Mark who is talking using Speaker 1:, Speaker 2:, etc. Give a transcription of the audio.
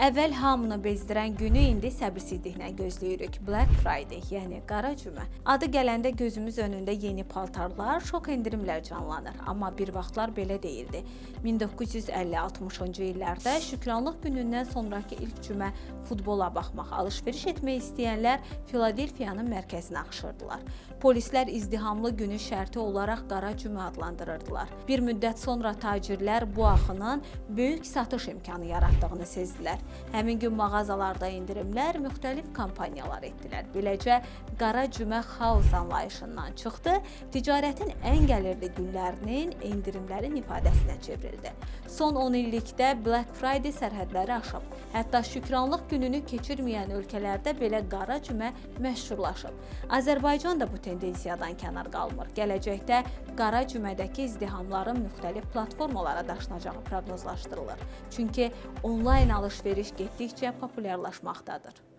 Speaker 1: Əvvəl hamını bezdirən günü indi səbirsizliklə gözləyirik. Black Friday, yəni Qara Cümə. Adı gələndə gözümüz önündə yeni paltarlar, şok endirimlər canlanır. Amma bir vaxtlar belə deyildi. 1950-60-cı illərdə Şükranlıq günündən sonrakı ilk cümə futbola baxmaq, alış-veriş etmək istəyənlər Filadelfiyanın mərkəzinə axışırdılar. Polislər izdihamlı günü şərti olaraq Qara Cümə adlandırırdılar. Bir müddət sonra tacirlər bu axının böyük satış imkanı yaratdığını sezdilər. Həmin gün mağazalarda endirimlər, müxtəlif kampaniyalar etdilər. Beləcə Qara Cümə xaos anlayışından çıxdı, ticarətin ən gəlirli günlərinin endirimlərin ifadəsinə çevrildi. Son 10 illikdə Black Friday sərhədləri aşıb. Hətta Şükranlıq gününü keçirməyən ölkələrdə belə Qara Cümə məşhurlaşıb. Azərbaycan da bu tendensiyadan kənar qalmır. Gələcəkdə Qara Cümədəki izdihamların müxtəlif platformalara daşınacağı proqnozlaşdırılır. Çünki onlayn alış-veriş getdikcə populyarlaşmaqdadır.